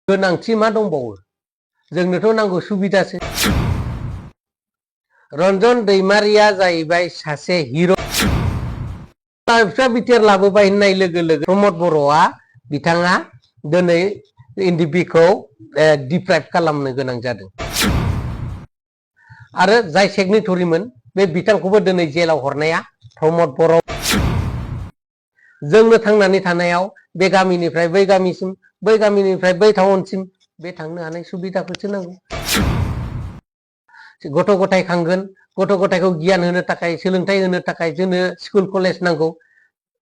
गोनांथि मा दंबावो जोंनोथ' नांगौ सुबिदासो रन्जन दैमारिया जाहैबाय सासे हिर' फिसा बिटिआर लाबोबाय होननाय लोगो लोगो प्रमद बर'आ बिथाङा दिनै एनडिपिखौ डिप्राइभ खालामनो गोनां जादों आरो जाय सेक्रेटारिमोन बे बिथांखौबो दिनै जेलाव हरनाया प्रमद बर' जोंनो थांनानै थानायाव बे गामिनिफ्राय बै गामिसिम बै गामिनिफ्राय बै टाउनसिम बे थांनो हानाय सुबिदाखौसो नांगौ गथ' गथाय खांगोन गथ' गथायखौ गियान होनो थाखाय सोलोंथाइ होनो थाखाय जोंनो स्कुल कलेज नांगौ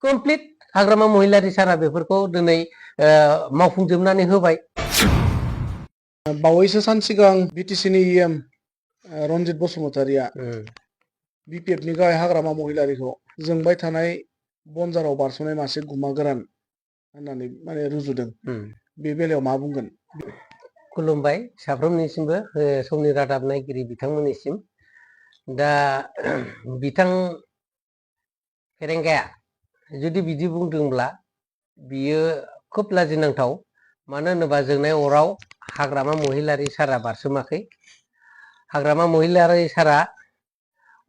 कमप्लिट हाग्रामा महिलारि सारा बेफोरखौ दिनै मावफुंजोबनानै होबाय बावैसो सान सिगां बिटिसिनि इएम रनजित बसुमतारिया बिपिएफनि गाहाय हाग्रामा महिलारिखौ जोंबाय थानाय बनजाराव बारस'नाय मासे गुमा गोरान होननानै माने रुजुदों बे बेलायाव मा बुंगोन खुलुमबाय साफ्रोमनिसिमबो समनि रादाब नायगिरि बिथांमोननिसिम दा बिथां फेरेंगाया जुदि बिदि बुंदोंब्ला बियो खोब लाजिनांथाव मानो होनोबा जोंनाय अराव हाग्रामा महिलारि सारा बारसोमाखै हाग्रामा महिलारि सारा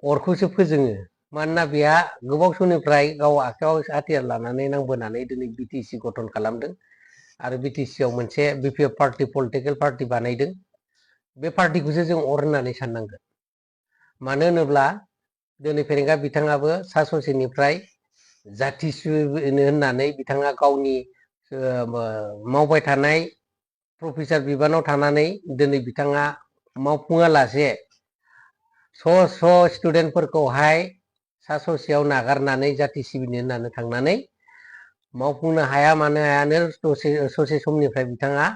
अरखौसो फोजोङो मानोना बेहा गोबाव समनिफ्राय गाव आखायाव हाथियार लानानै नांबोनानै दिनै बिटिसि गठन खालामदों आरो बिटिसिआव मोनसे बिपिएफ पार्टी पलिटिकेल पार्टी बानायदों बे पार्टीखौसो जों अर होननानै साननांगोन मानो होनोब्ला दिनै फेरेंगा बिथाङाबो सा ससेनिफ्राय जाथि होननानै बिथाङा गावनि मावबाय थानाय प्रफेसार बिबानाव थानानै दिनै बिथाङा मावफुङालासे स' स्टुडेन्टफोरखौहाय सा ससेयाव नागारनानै जाथि सिबिनो होननानै थांनानै मावफुंनो हाया मानो हायानो ससे समनिफ्राय बिथाङा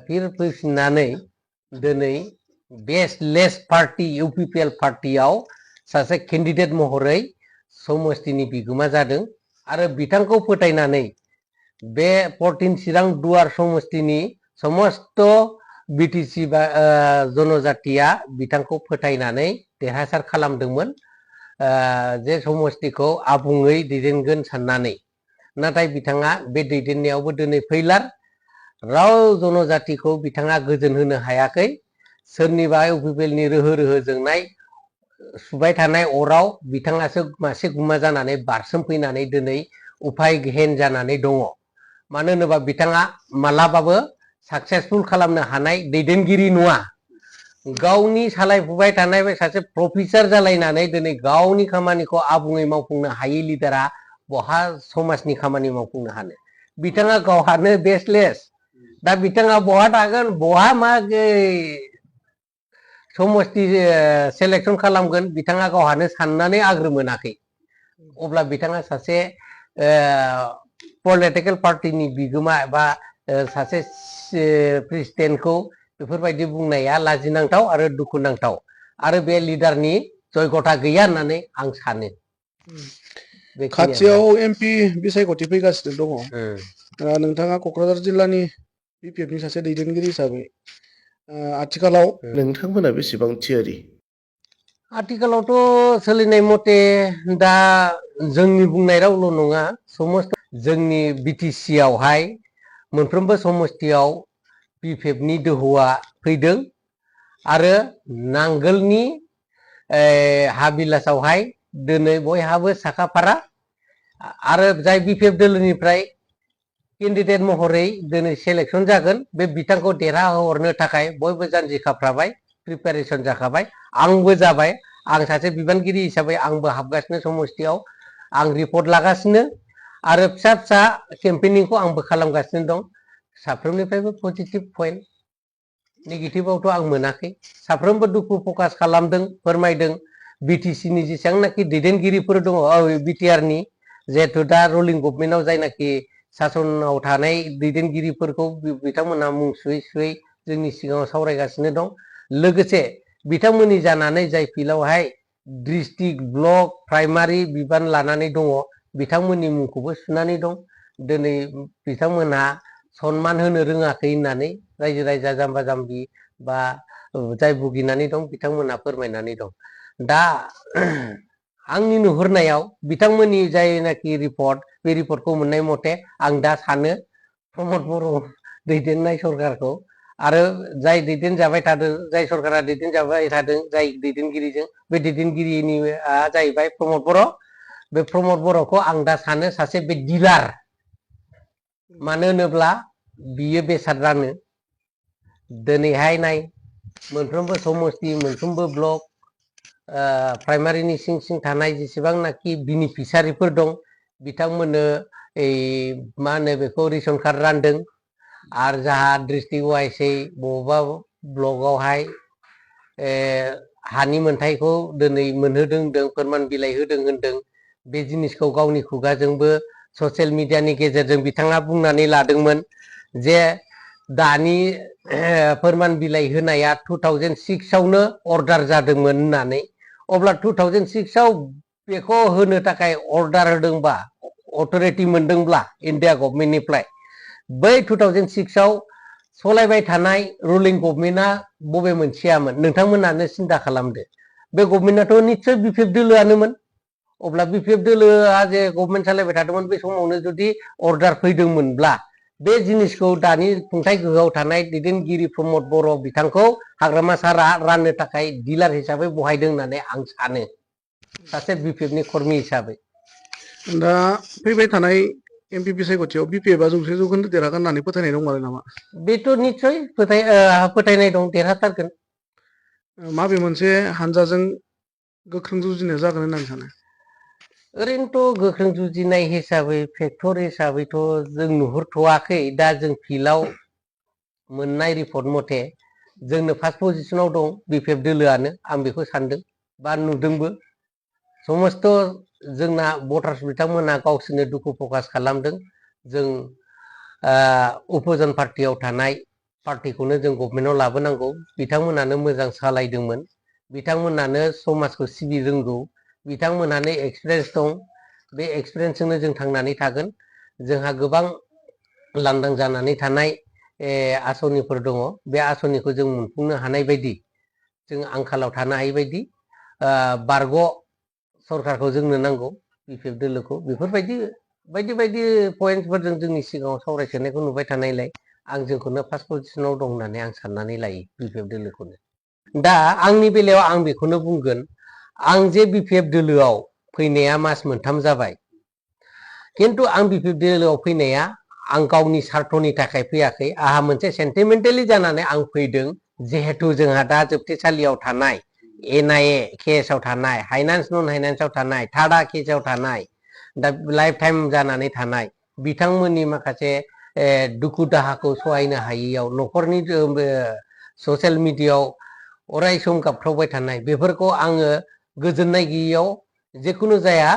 फिर फैफिननानै दिनै बेस्टलेस पार्टी इउपिपिएल पार्टीयाव सासे केन्डिडेट महरै समस्तिनि बिगोमा जादों आरो बिथांखौ फोथायनानै बे 14 चिरां दुवार समस्तिनि समस्त बिटिसि बा जनजातिया बिथांखौ फोथायनानै देरहासार खालामदोंमोन जे समस्तिखौ आबुङै दैदेनगोन साननानै नाथाय बिथाङा बे दैदेननायावबो दिनै फैलार राव जनजातिखौ बिथाङा गोजोन होनो हायाखै सोरनिबा इउपिपिएलनि रोहो रोहो जोंनाय सुबाय थानाय अराव बिथाङासो मासे गुमा जानानै बारसोमफैनानै दिनै उफाय गैहेन जानानै दङ मानो होनोबा बिथाङा मालाबाबो साक्सेसफुल खालामनो हानाय दैदेनगिरि नङा गावनि सालायफुबाय थानाय बे सासे प्रफेसार जालायनानै दिनै गावनि खामानिखौ आबुङै मावफुंनो हायै लिडारा बहा समाजनि खामानि मावफुंनो हानो बिथाङा गावहानो बेस्टलेस दा बिथाङा बहा थागोन बहा मा समस्ति सेलेक्सन खालामगोन बिथाङा गावहानो साननानै आग्रो मोनाखै अब्ला बिथाङा सासे पलिटिकेल पार्टीनि बिगोमा बा सासे प्रेसिडेन्टखौ बेफोरबायदि बुंनाया लाजिनांथाव आरो दुखुनांथाव आरो बे लिडारनि जयगथा गैया होननानै आं सानो खाथियाव एमपि बिसायख'थि फैगासिनो दङ नोंथाङा क'क्राझार जिल्लानि बिपिएफनि सासे दैदेनगिरि हिसाबै आथिखालाव नोंथांमोना बेसेबां थियारि आथिखालावथ' सोलिनाय मथे दा जोंनि बुंनाय रावल' नङा समस्त जोंनि बिटिसि आवहाय मोनफ्रोमबो समस्तियाव बिपिएफनि दोहौआ फैदों आरो नांगोलनि हाबिलासावहाय दिनै बयहाबो साखाफारा आरो जाय बिपिएफ दोलोनिफ्राय केन्डिडेट महरै दिनै सेलेक्सन जागोन बे बिथांखौ देरहाहरनो थाखाय बयबो जानजि खाफ्राबाय प्रिपेरेसन जाखाबाय आंबो जाबाय आं सासे बिबानगिरि हिसाबै आंबो हाबगासिनो समस्तियाव आं रिपर्ट लागासिनो आरो फिसा फिसा केम्पेनिंखौ आंबो खालामगासिनो दं साफ्रोमनिफ्रायबो पजिटिभ पइन्ट नेगेटिभआवथ' आं मोनाखै साफ्रोमबो दुखु फकास खालामदों फोरमायदों बिटिसिनि जेसेबांनाखि दैदेनगिरिफोर दङ बिटिआरनि जिहेतु दा रुलिं गभर्नमेन्टआव जायनाखि सासनाव थानाय दैदेनगिरिफोरखौ बिथांमोनहा मुं सुयै सुयै जोंनि सिगाङाव सावरायगासिनो दं लोगोसे बिथांमोननि जानानै जाय फिल्डआवहाय डिस्ट्रिक्ट ब्लक प्राइमारि बिबान लानानै दङ बिथांमोननि मुंखौबो सुनानै दं दिनै बिथांमोनहा सनमान होनो रोङाखै होननानै रायजो राजा जाम्बा जाम्बि बा जाय भुगिनानै दं बिथांमोनहा फोरमायनानै दं दा आंनि नुहुरनायाव बिथांमोननि जायनाखि रिपर्ट बे रिपर्टखौ मोननाय मथे आं दा सानो प्रमद बर' दैदेननाय सरकारखौ आरो जाय दैदेनजाबाय थादों जाय सरकारा दैदेनजाबाय थादों जाय दैदेनगिरिजों बे दैदेनगिरिनि जाहैबाय प्रमद बर' बे प्रमद बर'खौ आं दा सानो सासे बे डिलार मानो होनोब्ला बियो बेसाद रानो दिनैहाय नाय मोनफ्रोमबो समस्ति मोनफ्रोमबो ब्लक प्राइमारिनि सिं सिं थानाय जेसेबांनाखि बेनिफिसारिफोर दं बिथांमोननो मा होनो बेखौ रेशन कार्ड रानदों आरो जाहा डिस्ट्रिक्ट वाइसै बबेबा ब्लकआवहाय हानि मोनथायखौ दिनै मोनहोदों होनदों फोरमान बिलाइ होदों होनदों बे जिनिसखौ गावनि खुगाजोंबो ससियेल मिडियानि गेजेरजों बिथाङा बुंनानै लादोंमोन जे दानि फोरमान बिलाइ होनाया 2006 आवनो अर्डार जादोंमोन होननानै अब्ला 2006 आव बेखौ होनो थाखाय अर्डार होदोंबा अथरिटि मोनदोंब्ला इन्डिया गभर्नमेन्टनिफ्राय बै 2006 आव सलायबाय थानाय रुलिं गभर्नमेन्टआ बबे मोनसेयामोन नोंथांमोनानो सिन्था खालामदो बे गभर्नमेन्टआथ' निश्चय बिपिएफ दोलोआनोमोन अब्ला बिपिएफ दोलोआ जे गभर्नमेन्ट सालायबाय थादोंमोन बे समावनो जुदि अर्डार फैदोंमोनब्ला बे जिनिसखौ दानि खुंथाय गोहोआव थानाय दैदेनगिरि प्रमद बर' बिथांखौ हाग्रामा सारा राननो थाखाय डिलार हिसाबै बहायदों होननानै आं सानो सासे बिपिएफनि कर्मि हिसाबै दा फैबाय थानाय एमपिपि सायख'थियाव बिपिएफआ 100% देरहागोन होननानै फोथायनाय दं आरो नामा बेथ' निश्चय फोथायनाय दं देरहाथारगोन माबे मोनसे हानजाजों गोख्रों जुजिनाय जागोन होननानै सानो ओरैनोथ' गोख्रों जुजिनाय हिसाबै फेक्टर हिसाबैथ' जों नुहुरथ'वाखै दा जों फिल्डआव मोननाय रिपर्ट मथे जोंनो फार्स्ट पजिशनाव दं बिपिएफ दोलोआनो आं बेखौ सानदों बा नुदोंबो समस्त जोंना भटार्स बिथांमोना गावसोरनो दुखु प्रकाश खालामदों जों अपोजिशन पार्टियाव थानाय पार्टिखौनो जों गभर्नमेन्टआव लाबोनांगौ बिथांमोनानो मोजां सालायदोंमोन बिथांमोनानो समाजखौ सिबि रोंगौ बिथांमोनानो एक्सपिरियेन्स दं बे एक्सपिरियेन्सजोंनो जों थांनानै थागोन जोंहा गोबां लांदां जानानै थानाय आसनिफोर दङ बे आसनिखौ जों मोनफुंनो हानाय बायदि जों आंखालाव थानो हायै बायदि बारग' सरकारखौ जोंनो नांगौ बिपिएफ दोलोखौ बेफोरबायदि बायदि बायदि पइन्टफोरजों जोंनि सिगाङाव सावरायसोनायखौ नुबाय थानायलाय आं जोंखौनो फार्स्ट पजिशनाव दं होननानै आं साननानै लायो बिपिएफ दोलोखौनो दा आंनि बेलायाव आं बेखौनो बुंगोन आं जे बिपिएफ दोलोआव फैनाया मास मोनथाम जाबाय खिन्थु आं बिपिएफ दोलोआव फैनाया आं गावनि सार्थनि थाखाय फैयाखै आंहा मोनसे सेन्टिमेन्टेलि जानानै आं फैदों जिहेतु जोंहा दा जोबथेसालियाव थानाय एनआइए केसआव थानाय हाइनान्स नन हाइनान्सआव थानाय थार्डा केसआव थानाय दा लाइफ टाइम जानानै थानाय बिथांमोननि माखासे दुखु दाहाखौ सहायनो हायैयाव न'खरनि ससियेल मिडियायाव अराय सम गाबख्रावबाय थानाय बेफोरखौ आङो गोजोननाय गैयैयाव जेखुनु जाया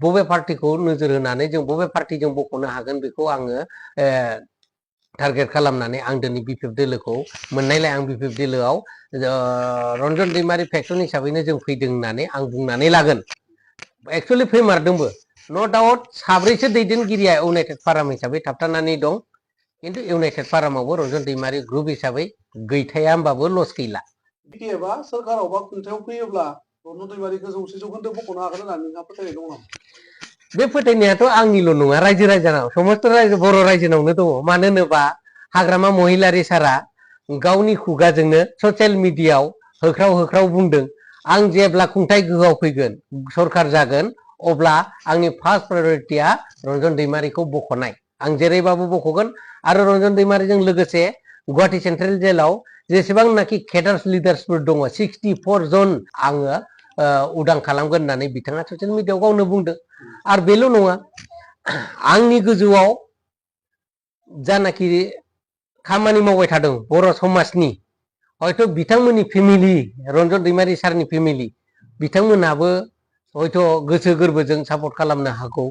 बबे पार्टिखौ नोजोर होनानै जों बबे पार्टिजों बख'नो हागोन बेखौ आङो टारगेट खालामनानै आं दिनै बिपिएफ दोलोखौ मोननायलाय आं बिपिएफ दोलोआव रन्जन दैमारि फेक्टन हिसाबैनो जों फैदों होननानै आं बुंनानै लागोन एक्सुअलि फैमारदोंबो न' डाउट साब्रैसो दैदेनगिरिया इउनाइटेड फाराम हिसाबै थाबथानानै दं खिन्थु इउनाइटेड फारामावबो रन्जन दैमारि ग्रुप हिसाबै गैथाया होमबाबो लस गैला बिपिएफआ सोरखाराव बा खुंथायाव फैयोब्ला रन्जन दैमारिखौ 100% बख'नो हागोन होननानै नोंहा फोथायनाय दं नामा बे फोथायनायाथ' आंनिल' नङा रायजो राजानाव समस्त रायजो बर' रायजोनावनो दङ मानो होनोबा हाग्रामा महिलारि सारा गावनि खुगाजोंनो ससियेल मिडियायाव होख्राव होख्राव बुंदों आं जेब्ला खुंथाय गोहोआव फैगोन सरकार जागोन अब्ला आंनि फार्स्ट प्रायरिटिया रन्जन दैमारिखौ बख'नाय आं जेरैबाबो बख'गोन आरो रन्जन दैमारिजों लोगोसे गुवाहाटी सेन्ट्रेल जेलाव जेसेबांनाखि केडार्स लिडार्सफोर दङ 64 जन आङो उदां खालामगोन होननानै बिथाङा ससियेल मिडियायाव गावनो बुंदों आरो बेल' नङा आंनि गोजौआव जानाखि खामानि मावबाय थादों बर' समाजनि हयथ' बिथांमोननि फेमिलि रन्जन दैमारि सारनि फेमिलि बिथांमोनाबो हयथ' गोसो गोरबोजों सापर्ट खालामनो हागौ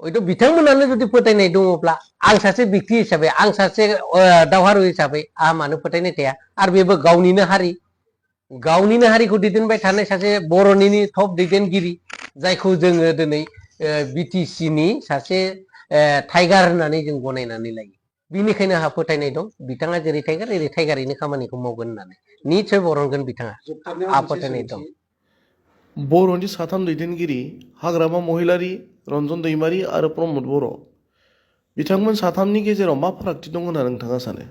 हयथ' बिथांमोनानो जुदि फोथायनाय दङब्ला आं सासे व्यक्ति हिसाबै आं सासे दावहारु हिसाबै आंहा मानो फोथायनाय थाया आरो बेबो गावनिनो हारिखौ दैदेनबाय थानाय सासे बर'निनो टप दैदेनगिरि जायखौ जोङो दिनै बिटिसिनि सासे टाइगार होननानै जों गनायनानै लायो बिनिखायनो आंहा फोथायनाय दं बिथाङा जेरै टाइगार एरै टाइगारैनो खामानिखौ मावगोन होननानै निसय बरनगोन बिथाङा आंहा फोथायनाय दं बर'नि साथाम दैदेनगिरि हाग्रामा महिलारि रन्जन दैमारि आरो प्रमद बर' बिथांमोन साथामनि गेजेराव मा फारागथि दं होनना नोंथाङा सानो?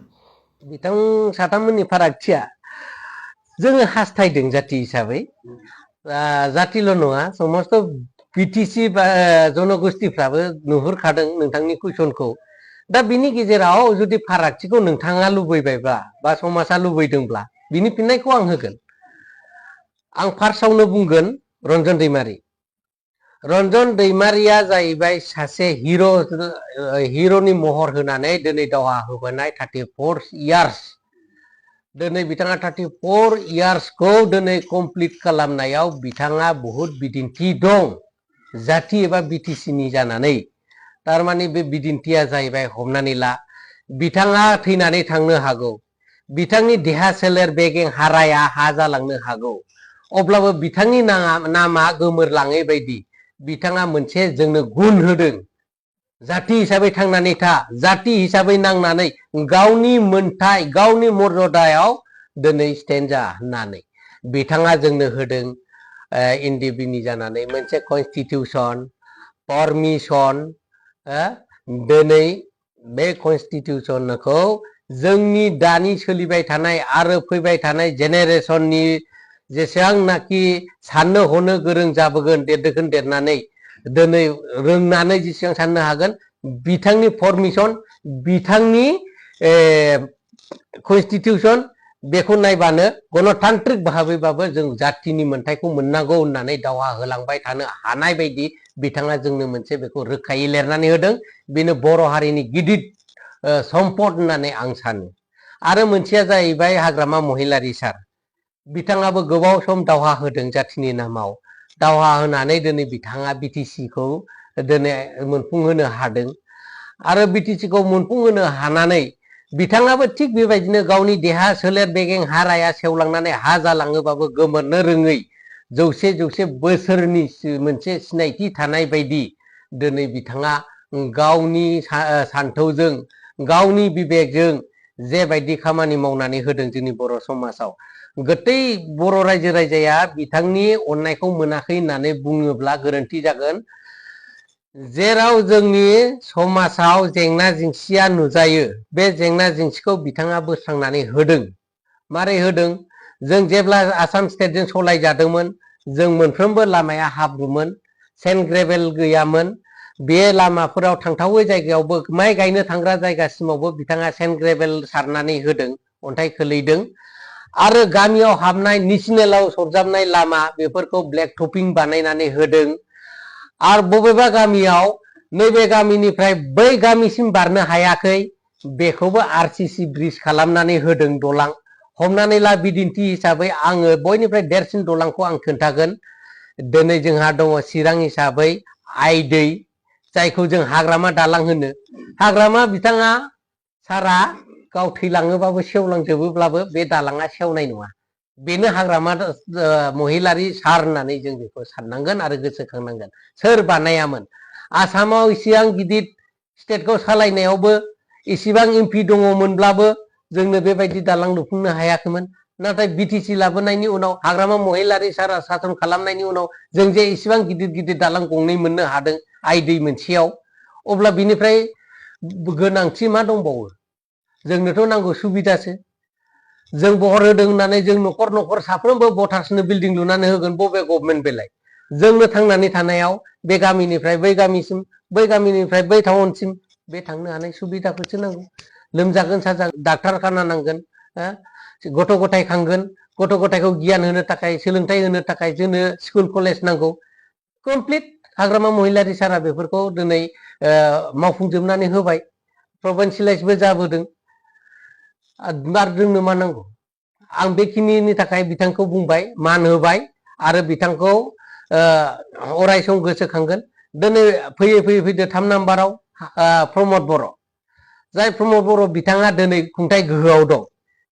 बिथां साथाममोननि फारागथिया जोङो हास्थायदों जाति हिसाबै जातिल' नङा समस्त बिटिसि बा जनगोष्ठीफ्राबो नुहुरखादों नोंथांनि कुइसनखौ। दा बिनि गेजेराव जुदि फारागथिखौ नोंथाङा लुबैबायब्ला बा समाजा लुबैदोंब्ला बिनि फिननायखौ आं होगोन। आं फार्स्टआवनो बुंगोन रन्जन दैमारि। रन्जन दैमारिया जाहैबाय सासे हिर'नि महर होनानै दिनै दावहा होबोनाय 34 इयार्स। दिनै बिथाङा 34 इयार्सखौ दिनै कमप्लिट खालामनायाव बिथाङा बहुद बिदिन्थि दं जाति एबा बिटिसिनि जानानै। थारमाने बे बिदिन्थिया जाहैबाय हमनानै ला बिथाङा थैनानै थांनो हागौ, बिथांनि देहा सोलेर बेगें हाराया हा जालांनो हागौ, अब्लाबो बिथांनि नामा गोमोरलाङै बायदि बिथाङा मोनसे जोंनो गुन होदों। जाति हिसाबै थांनानै था, जाति हिसाबै नांनानै गावनि मोनथाय गावनि मर्यादायाव दिनै स्टेन्ड जा होननानै बिथाङा जोंनो होदों। एनडिएफबि जानानै मोनसे कनस्टिटिउसन, पारमिसन, दिनै बे कनस्टिटिउसनखौ जोंनि दानि सोलिबाय थानाय आरो फैबाय थानाय जेनेरेसननि जेसेबांनाखि साननो हनो गोरों जाबोगोन देरनानै दिनै रोंनानै जेसेबां साननो हागोन बिथांनि पारमिसन, बिथांनि कनस्टिटिउसन बेखौ नायबानो गणतान्त्रिक भाबैबाबो जों जातिनि मोनथायखौ मोननांगौ होननानै दावहा होलांबाय थानो हानाय बायदि बिथाङा जोंनो मोनसे बेखौ रोखायै लिरनानै होदों। बेनो बर' हारिनि गिदिर सम्पद होननानै आं सानो। आरो मोनसेया जाहैबाय हाग्रामा महिलारि सार। बिथाङाबो गोबाव सम दावहा होदों जातिनि नामाव। दावहा होनानै दिनै बिथाङा बिटिसिखौ दिनै मोनफुंहोनो हादों। आरो बिटिसिखौ मोनफुंहोनो हानानै बिथाङाबो थिग बेबायदिनो गावनि देहा सोलेर बेगें हाराया सेवलांनानै हा जालाङोबाबो गोमोरनो रोङै जौसे बोसोरनि मोनसे सिनायथि थानाय बायदि दिनै बिथाङा गावनि सान्थौजों गावनि बिबेकजों जेबायदि खामानि मावनानै होदों जोंनि बर' समाजाव, गतै बर' रायजो राजाया बिथांनि अननायखौ मोनाखै होननानै बुङोब्ला गोरोन्थि जागोन। जेराव जोंनि समाजाव जेंना जेंसिया नुजायो बे जेंना जेंसिखौ बिथाङा बोस्रांनानै होदों। मारै होदों? जों जेब्ला आसाम स्टेटजों सलायजादोंमोन जों मोनफ्रोमबो लामाया हाब्रुमोन, सेन्ड ग्रेभेल गैयामोन। बे लामाफोराव थांथावै जायगायावबो माइ गायनो थांग्रा जायगासिमावबो बिथाङा सेन्ड ग्रेभेल सारनानै होदों, अन्थाइ खोलैदों। आरो गामियाव हाबनाय नेसनेलाव सरजाबनाय लामा बेफोरखौ ब्लेक टपिं बानायनानै होदों। आरो बबेबा गामियाव नैबे गामिनिफ्राय बै गामिसिम बारनो हायाखै बेखौबो आरसिसि ब्रिज खालामनानै होदों, दलां। हमनानै ला बिदिन्थि हिसाबै आङो बयनिफ्राय देरसिन दलांखौ आं खोन्थागोन। दिनै जोंहा दङ चिरां हिसाबै आइ दै, जायखौ जों हाग्रामा दालां होनो। हाग्रामा बिथाङा सारा गाव थैलाङोबाबो सेवलांजोबोब्लाबो बे दालाङा सेवनाय नङा। बेनो हाग्रामा महिलारि सार होननानै जों बेखौ साननांगोन आरो गोसोखांनांगोन। सोर बानायामोन? आसामाव इसिबां गिदिर स्टेटखौ सालायनायावबो इसिबां एमपि दङमोनब्लाबो जोंनो बेबायदि दालां लुफुंनो हायाखैमोन। नाथाय बिटिसि लाबोनायनि उनाव हाग्रामा महिलारि सारा सासन खालामनायनि उनाव जों जे इसिबां गिदिर दालां गंनै मोननो हादों आइ दै मोनसेयाव, अब्ला बिनिफ्राय गोनांथि मा दंबावो? जोंनोथ' नांगौ सुबिदासो। जों बहर होदों होननानै जों न'खर साफ्रोमबो भटार्सनो बिल्डिं लुनानै होगोन, बबे गभर्नमेन्ट बेलाय? जोंनो थांनानै थानायाव बे गामिनिफ्राय बै गामिसिम, बै गामिनिफ्राय बै टाउनसिम बे थांनो हानाय सुबिदाखौसो नांगौ। लोमजागोन साजागोन डाक्टार खाना नांगोन, गथ' गथाय खांगोन, गथ' गथायखौ गियान होनो थाखाय सोलोंथाइ होनो थाखाय जोंनो स्कुल कलेज नांगौ। कमप्लिट हाग्रामा महिलारि सारा बेफोरखौ दिनै मावफुंजोबनानै होबाय, प्रभिन्सियेलाइजबो जाबोदों। आरो जोंनो मा नांगौ? आं बेखिनिनि थाखाय बिथांखौ बुंबाय, मान होबाय आरो बिथांखौ अराय सम गोसोखांगोन। दिनै फैदो 3 नाम्बाराव प्रमद बर'। जाय प्रमद बर' बिथाङा दिनै खुंथाइ गोहोआव दं,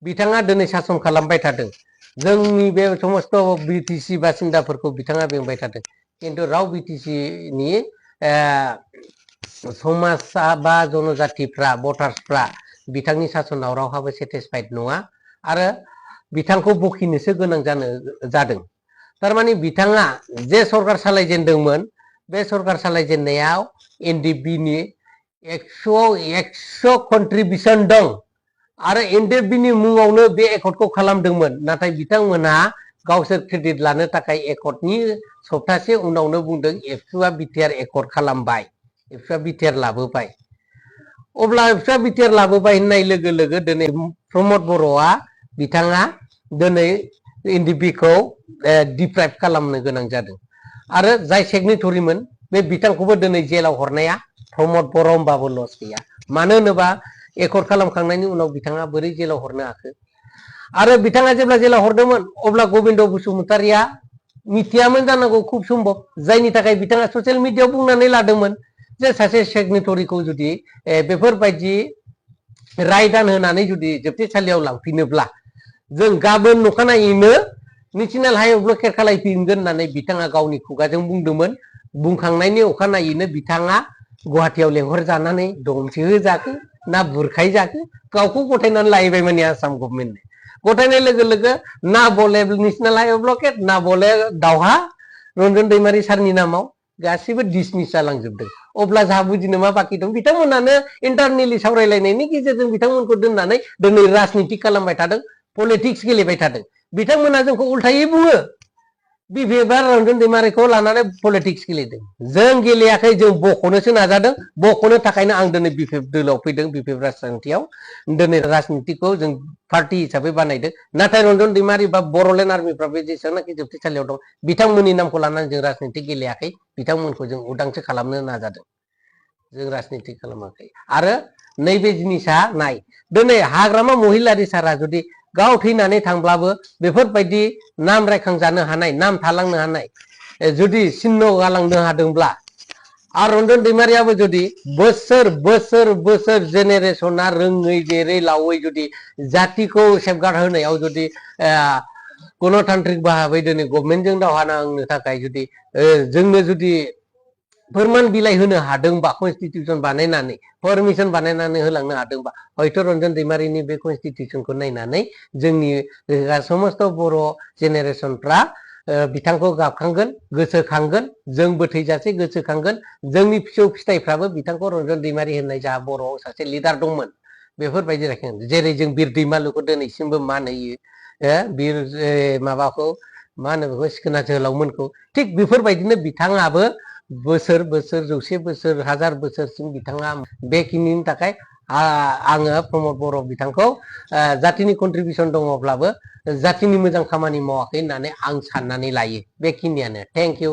बिथाङा दिनै सासन खालामबाय थादों। जोंनि बे समस्त बिटिसि बासिन्दाफोरखौ बिथाङा बेंबाय थादों। खिन्थु राव बिटिसिनि समाजा बा जनजातिफ्रा भटार्सफ्रा बिथांनि सासनाव रावहाबो सेटिसफाइड नङा आरो बिथांखौ बखिनोसो गोनां जादों। थारमाने बिथाङा जे सरकार सालायजेनदोंमोन बे सरकार सालायजेननायाव एनडिएफबिनि 100 कन्ट्रिबिउसन दं आरो एनडिएफबि मुङावनो बे एकर्डखौ खालामदोंमोन नाथाय बिथांमोनहा गावसोर क्रेडिट लानो थाखाय एकर्डनि सप्तासे उनावनो बुंदों एबसुआ बिटिआर एकर्ड खालामबाय एबसुआ बिटिआर लाबोबाय अब्ला एबसुआ बिटिआर लाबोबाय होननाय लोगो लोगो दिनै प्रमद बर'आ बिथाङा दिनै एनडिएफबिखौ डिप्राइभ खालामनो गोनां जादों आरो जाय सिगनेटरिमोन बे बिथांखौबो दिनै जेलाव हरनाया प्रमद बर' होनबाबो लस गैया मानो होनोबा एकर्ड खालामखांनायनि उनाव बिथाङा बोरै जेलाव हरनो हाखो आरो बिथाङा जेब्ला जेलाव हरदोंमोन अब्ला गबिन्द बसुमतारिया मिथियामोन जानांगौ खुब सम्भब जायनि थाखाय बिथाङा ससियेल मिडियायाव बुंनानै लादोंमोन जे सासे सिगनेटरिखौ जुदि बेफोरबायदि रायदान होनानै जुदि जोबथेसालियाव लांफिनोब्ला जों गाबोन अखानायैनो नेशनेल हाइवे ब्लकेट खालामफिनगोन होननानै बिथाङा गावनि खुगाजों बुंदोंमोन बुंखांनायनि अखानायैनो बिथाङा गुवाहाटियाव लेंहरजानानै दमसि होजाखो ना बुरखाय जाखो गावखौ गथायनानै लाहैबाय माने आसाम गभर्नमेन्टनो गथायनाय लोगो लोगो ना बले नेशनेल हाइवे ब्लकेट ना बले दावहा रन्जन दैमारि सारनि नामाव गासिबो डिसमिस जालांजोबदों अब्ला जाहा बुजिनो मा बाखि दं बिथांमोनानो इन्टारनेलि सावरायलायनायनि गेजेरजों बिथांमोनखौ दोननानै दिनै राजनिति खालामबाय थादों पलिटिक्स गेलेबाय थादों बिथांमोना जोंखौ उल्थायै बुङो बिपिएफआ रन्जन दैमारिखौ लानानै पलिटिक्स गेलेदों जों गेलेयाखै जों बख'नोसो नाजादों बख'नो थाखायनो आं दिनै बिपिएफ दोलोआव फैदों बिपिएफ राजखान्थियाव दिनै राजनितिखौ जों पार्टी हिसाबै बानायदों नाथाय रन्जन दैमारि बा बर'लेण्ड आर्मिफ्राबो जेसेबांनाखि जोबथेसालियाव दं बिथांमोननि नामखौ लानानै जों राजनिति गेलेयाखै बिथांमोनखौ जों उदांसो खालामनो नाजादों जों राजनिति खालामाखै आरो नैबे जिनिसा नाय दिनै हाग्रामा महिलारि सारा जुदि गाव थैनानै थांब्लाबो बेफोरबायदि नाम रायखांजानो हानाय नाम थालांनो हानाय जुदि सिन्न गालांनो हादोंब्ला आरो रन्जन दैमारियाबो जुदि बोसोर बोसोर बोसोर जेनेरेशना रोङै जेरै लावै जुदि जातिखौ सेफगार्ड होनायाव जुदि गणतान्त्रिक भाबै दिनै गभर्नमेन्टजों दावहा नांनो थाखाय जुदि जोंनो जुदि फोरमान बिलाइ होनो हादोंबा कन्स्टिटिउसन बानायनानै परमिसन बानायनानै होलांनो हादोंबा हयथ' रन्जन दैमारिनि बे कन्स्टिटिउसनखौ नायनानै जोंनि समस्त बर' जेनेरेशनफ्रा बिथांखौ गाबखांगोन गोसोखांगोन जोंबो थैजासे गोसोखांगोन जोंनि फिसौ फिथाइफ्राबो बिथांखौ रन्जन दैमारि होननाय जा बर'आव सासे लिडार दंमोन बेफोरबायदि रायखांगोन जेरै जों बिर दैमालुखौ दिनैसिमबो मान होयो बिर माबाखौ मा होनो बेखौ सिखोना जोहोलावमोनखौ थिग बेफोरबायदिनो बिथाङाबो बोसोर बोसोर जौसे बोसोर हाजार बोसोरसिम बिथाङा बेखिनिनि थाखाय आङो प्रमद बर' बिथांखौ जातिनि कन्ट्रिबिउसन दङब्लाबो जातिनि मोजां खामानि मावाखै होननानै आं साननानै लायो बेखिनियानो थेंक इउ